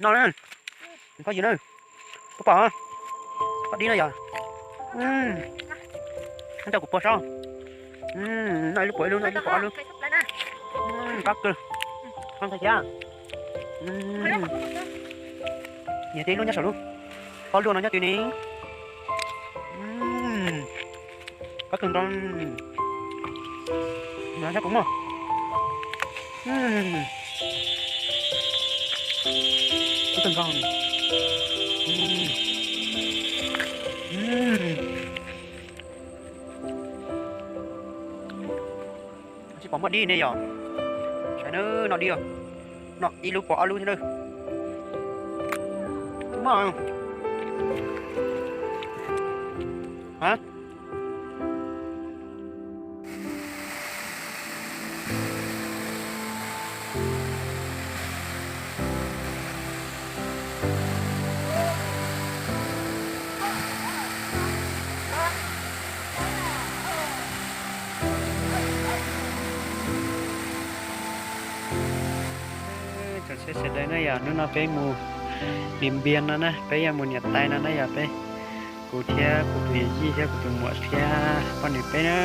No na, koj yws na, koj pom, koj dib no yog, koj coj kuv puag saib. No ib lub puag ib lub, no ib lub puag ob lub. Qab kawg, qab ntxhais thiab. Niag tib lub nyob saum lub, ob lub no nyob twg ne. Qab kawg nkaus. Saib puas muaj. Qab kawg nkaus. Tsis pom muaj dib ne yom. Saib na, no dib, no ib lub puag ob lub thiab na. Muaj. Tsoom saib sawv daws na yom, hnub no peb mus Dim Npias no na, peb yuav mus niam tais no na yom, peb, kuv thiab kuv tus yij thiab kuv tus muam thiab poj niam peb na,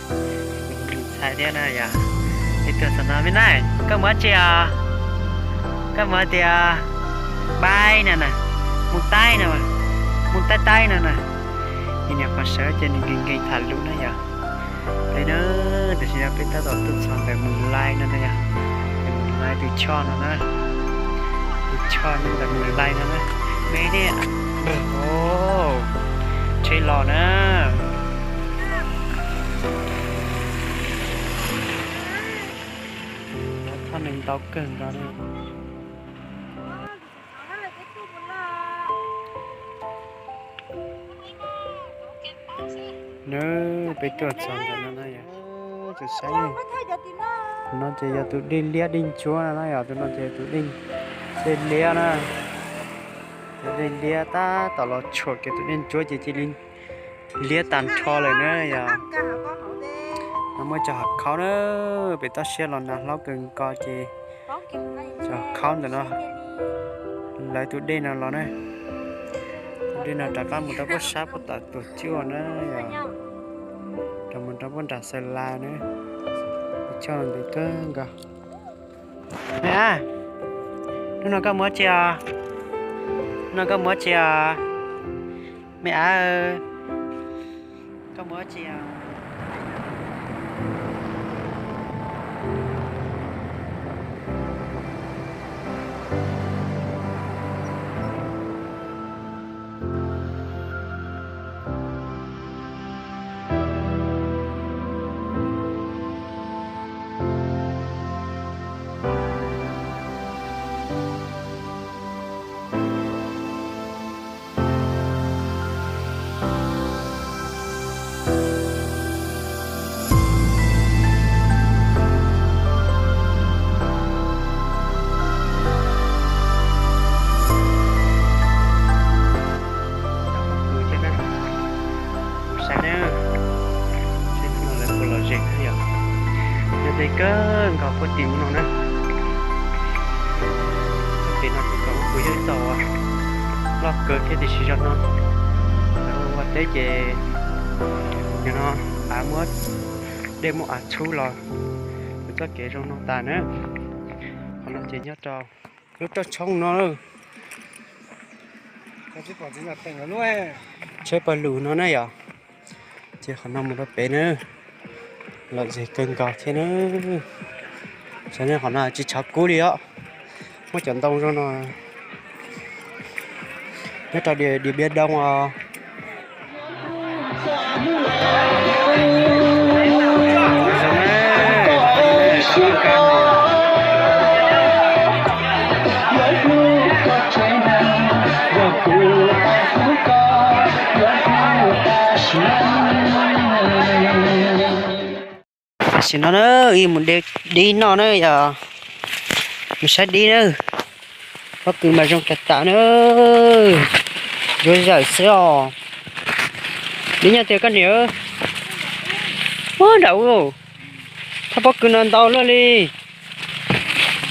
kuv tus txiv ntxhais thiab na yom. Peb tuaj txog no, me nai, koj mus dab tsi os? Koj mus hais tias bai no na, mus taib no, mus taib taib no na. Ib niag qhov sawv ces nws nkees nkees tham lus na yom. Peb na, tam sim no peb tab tom tuaj txog ntawm Mus Lais no na yom. Mus Lais tus choj no na, tus choj nyob ntawm Mus Lais no na. Me ne, tsheb los na. Thoj neeg ntau kawg nkaus na. Nws, peb tuaj txog ntawm no na yom, tsis saib. Tus no ces yog tus dej liab dej ntsuab no na yom, tus no ces tus dej, dej liab na. Tus dej liab tab tom los tshuam kiag tus dej ntsuab ces cia li liab tag nrho lawm na yom. No muaj cov hav khaub na, pem toj siab los nag hlob kawg nkaus ces cov hav khaub ntawm no, lawv tus dej no los na. Tus dej no rov qab mus rau puag sab puag tom Tuam Cuaj na yom, rov mus rau puag nram Xaws Las na. Tus choj no ntev kawg nkaus. Me ab, hnub no koj mus dab tsi os? Hnub no koj mus dab tsi os? Me ab, koj mus dab tsi os? Kuv saib na, saib no lawv puas lom zem na yom. Nyob deb kawg nkaus puag tim ub no na. Puag tim no ces thaum ub kuv yog ib tug loj kawg thiab tiam sis zaum no lawv ua teb ces nim no av muab, dej muab av txhub los, kuv txoj kev zoo no tas na. Qhov no ces nyob rau lub roj tshoob no. Tsheb pawg lug no na yom. Ces qhov no mus rau pem na, lom zem kawg nkaus thiab na. Saib ne, qhov no tsis tshov kub li os. Muab cov ntoo zoo no. Nyob rau Điện Biên Đông os. Tam sim no na, wb mus de dib noj na yom. Mus saib dib na. Pob kws mas zoo tas tas na. Zuav zawm xwb os. Dib nyob tiag koj niam. Ua nram ub, thaj pob kws no ntau luaj li.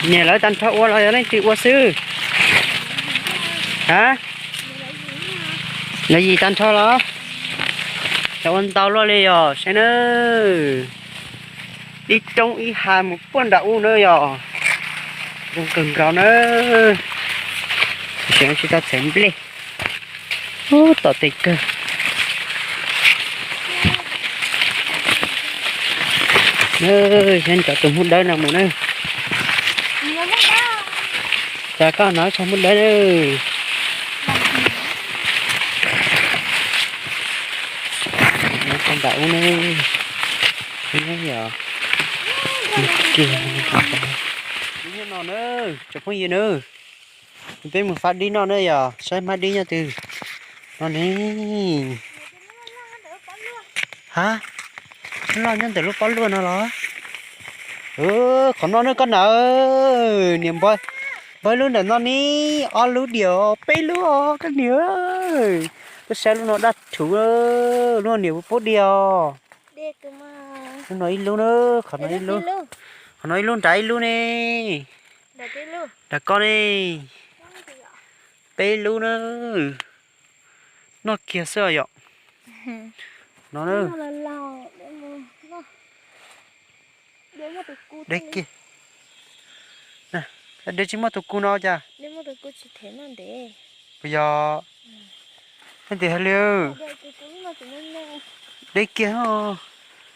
Niam lawv tag nrho ua los yog leej twg ua xwb. Ha? Lawv yim tag nrho los? Cov ua ntau luaj li yog saib nawb. Ib roob ib hav mus puag nram ub na yog. Zoo kawg nkaus na. Tsis tau txhais nplej. Ub, tom tes kawg. Saib cov tus hmoob dawb no mus na. Cas koj hnov tsag hmoob dawb na. Nram ub na. Yog dib nyob no na, cov phooj ywg na. Peb mus fab dib noj na yog, saib hmab dib nyob twg no ne. Ha, loj nyob ntawm lub pob luaj no los? Qhov no ne koj na, niam npawg, npawg lub ntawm no ne, ob lub diam, peb lub os koj niam. Koj saib lub no daj rhuv, lub no niam puas pub diam os. Lub no ib lub na, qhov no ib lub, qhov no ib lub nrad ib lub ne. Nram koj ne, peb lub na. Noj kiag xwb yom. No, deb kiag. Deb tsis muaj tus ku no cas? Puas yog? Ntias hais li, deb kiag,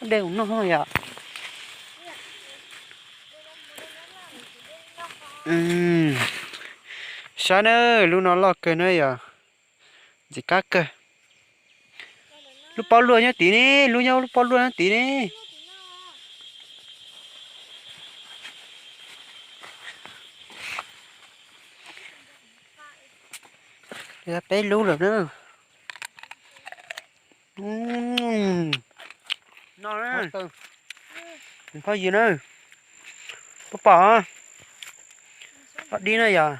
deb mus noj yom. Saib na, lub no loj kawg na yom. Ntxim qab kawg. Lub pob luaj nyob tid ne, lub nyob lub pob luaj nyob tid ne. Peb lub lawm na. No, phooj ywg na, puas pom? Ob dib no yog,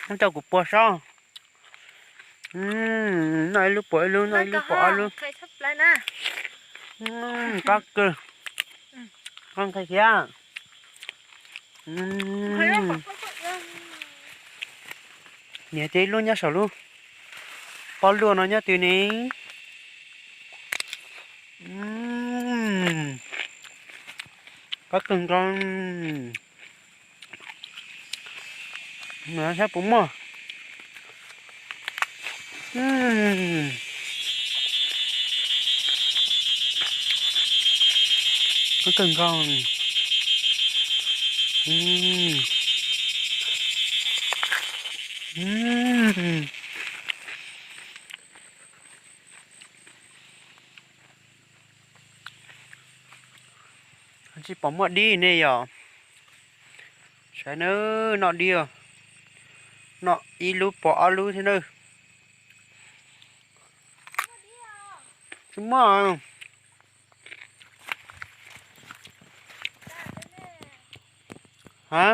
muab coj kuv pua saib. Noj ib lub pom ib lub, noj ib lub pom ob lub. Qab kawg. Qab nqhis thiab. Niam, ces ib lub nyob saum lub pob luaj no nyob twg ne? Qab kawg nkaus. Saib puas muaj. Qab kawg nkaus. Tsis pom muaj dib ne yom. Saib nawb, noj dib, noj ib lub pom ob lub thiab nawb. Tsis muaj. Ha?